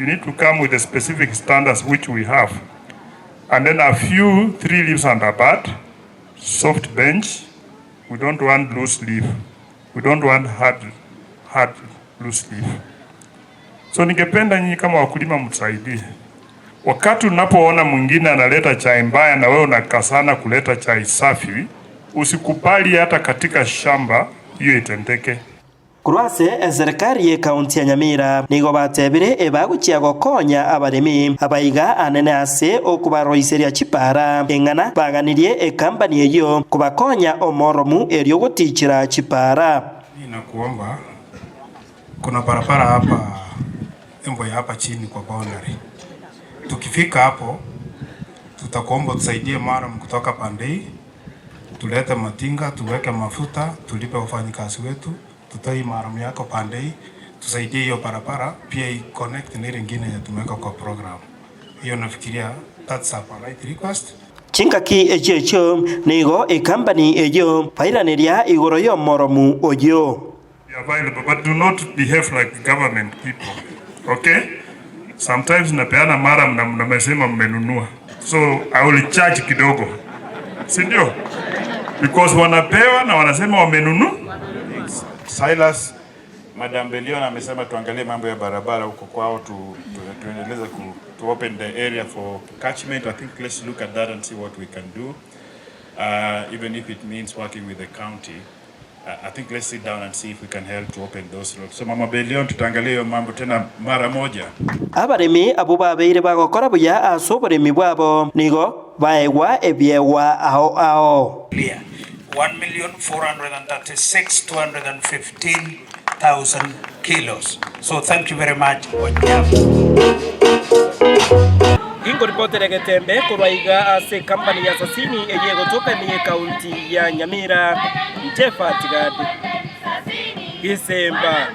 You need to come with the specific standards which we have and then a few tree leaves and a bud, soft bench, we don't want loose leaf, we don't want hard, hard loose leaf. So ningependa nyinyi kama wakulima mtusaidie. Wakati unapoona mwingine analeta chai mbaya na wewe unakasana kuleta chai safi, usikubali hata katika shamba hiyo itendeke. Korwa ase eserekari y'ekaunti ya Nyamira nigo batebire ebagochia gokonya abaremi abaiga anene ase okobaroiseria chipara eng'ana baganirie ekampani eyio kobakonya omoromu erio gotichera chipara. Ninakuomba kuna barabara hapa Embo ya hapa chini kwa boundary. Tukifika hapo tutakuomba tusaidie murram kutoka pande hii, tulete matinga, tuweke mafuta, tulipe wafanyikazi wetu, tutoe hii murram yako pande hii, tusaidie hiyo barabara pia i connect na ile ingine yenye tumeweka kwa program. Hiyo nafikiria that's a polite request. Chingaki echio echio nigo ekampani eyio bairaneria igoro y'omoromu oyio. Be available but do not behave like government people okay sometimes napeana murram na mnasema mmenunua so I will charge kidogo si ndio because wanapewa na wanasema wamenunua Silas, Madam Belion amesema tuangalie mambo ya barabara huko kwao tu, tu, tuendeleze ku, to open the area for catchment. I think let's look at that and see what we can do. Uh, even if it means working with the county. Uh, I think let's sit down and see if we can help to open those roads. So Mama Belion tutaangalia hiyo mambo tena mara moja. Abaremi abwo babeire bagokora buya ase oboremi bwabo nigo baegwa ebiegwa ao ao. 1,436,215,000 kilos. So thank you very much, Onyam. Inkoripotera egetembe korwa iga ase ekampani ya Sasini eyio egotoka ime y'ekaunti ya Nyamira, Jeff Atigadi, Gisemba.